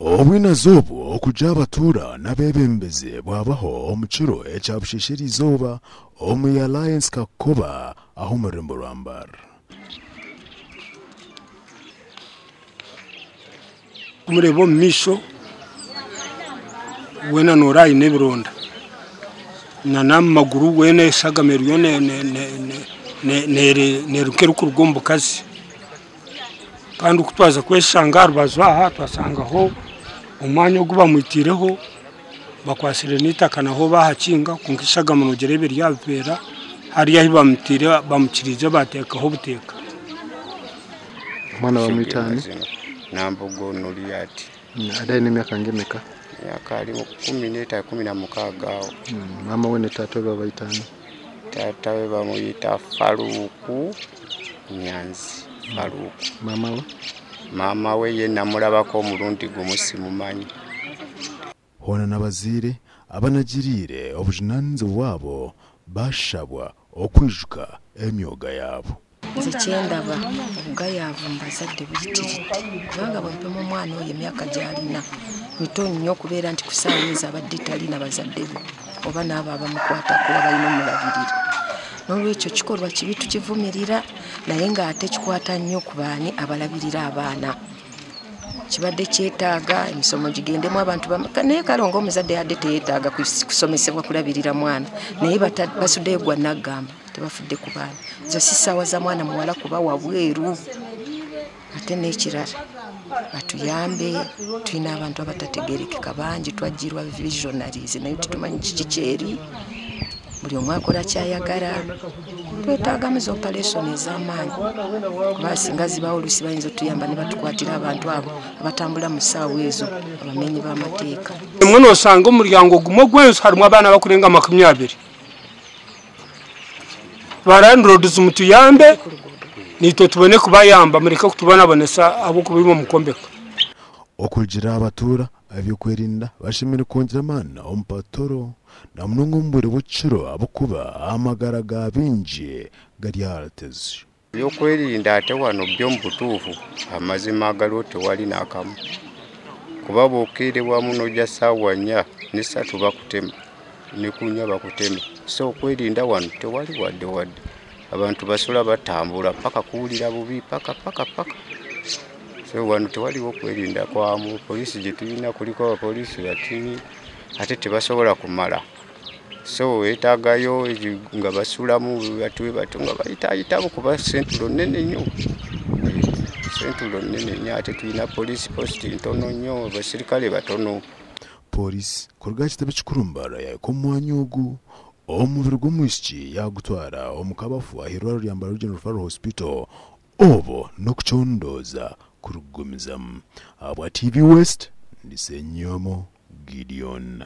Obwinazi obu okugya abatuura n'abeebembezi bwabaho omu kiro ekya busheesha eriizooba omu Alliance Kakoba aha omu rurembo rwa Mbarara. Kumureeba omu maisho weena noora aine ebironda nana omu maguru weena eshagama eriyo neeri nk'erikuruga omu bukazi. Kandi ku twaza kweshanga aha rubaju aha twashangaho omwanya ogu bamwitiireho bakwatsire n'eitaka naho bahakinga kwonka eshagama noogireeba eri aha biveera hariya ahu bamutiire bamukiriize baateekaho obuteeka. Omwana bamwita ani? Nambogo Nuriat. Ari aine emyaka ngemeka? Emyaka ari 15, 16 aho. Maama we ne taata we babaita ani? Taata we bamuyita Faruku Nyanzi. Faruku. Maama we? Maama we ye namurabako omurundi gumu simumanyi. Hoona n'abazaire abanagiriire obujunaanizibwa bwabo baashabwa okwijuka emyoga yaabo. Nze kyendaba obugayaavu mu bazadde buyitiridde kubanga bwempima omwana oyo emyaka gyalina mito nnyo okubeera nti ku ssaawa ezo abadde tali na bazadde be oba n'abo abamukwatako abalina omulabirira. N'olwekyo kikolwa kibi tukivumirira naye ng'ate kikwata nnyo ku baani abalabirira abaana. Kibadde kyetaaga emisomo gigendemu abantu naye kale ng'omuzadde yadde teyetaaga kusomesebwa kulabirira mwana naye basuddeyo gwa naggamba. Tebafudde ku baana. Ezo si ssaawa za mwana muwala kuba wabweru. Ate n'ekirala batuyambe, tulina abantu abatategeerekeka bangi, twajjirwa visionaries naye tetumanyi kiki kyeri. Buli omu akola ky'ayagala. Twetaagamu zi operation ez'amaanyi kuba singa zibaawo oluusi bayinza otuyamba ne batukwatira abantu abo abatambula mu ssaawa ezo abamenyi b'amateeka. Emwe noosanga omuryango gumwe gw'enju harimu abaana abarikurenga 20. Ba landlords mutuyambe naitwe tubone kubayamba mureke kutubonabonesa ahabw'okuba imwe mukwombeka. Okurugiirira aha batuura, ab'ebyokwerinda bashemereire kwongyera amaani omu patoro na munonga omu bwire bw'ekiro ahabw'okuba amagara ga baingi gari aha rutezo. Ebyokwerinda ate wano byo omu butuufu amazima agariho tewari n'akamu kuba bw'okeerebwamu noija saawa nya n'eishatu bakutema n'ekunya bakutema so okwerinda wano tewari wadde wadde abantu bashura batambura paka kuhurira bubi paka paka paka so wano tewariho kwerinda kwamu poriisi gye twine kureka abaporiisi batini ate tibasobola kumara. So wetagayo nga basulamu bati bati nga bayitayitamu kuba senturo nene nnyo, senturo nene nnyo ate tulina police post ntono nnyo, abasirikale batono. Pooriisi kuruga aha kitebe kikuru Mbarara yahika omu mwanya ogu, omubiri gw'omwishiki yaagutwara omu kabafu ah'eirwariro rya Mbarara Regional Referral Hospital obwo n'okucondooza kurikugumizamu. Ahabwa TV West, ndi Ssenyomo Gideon.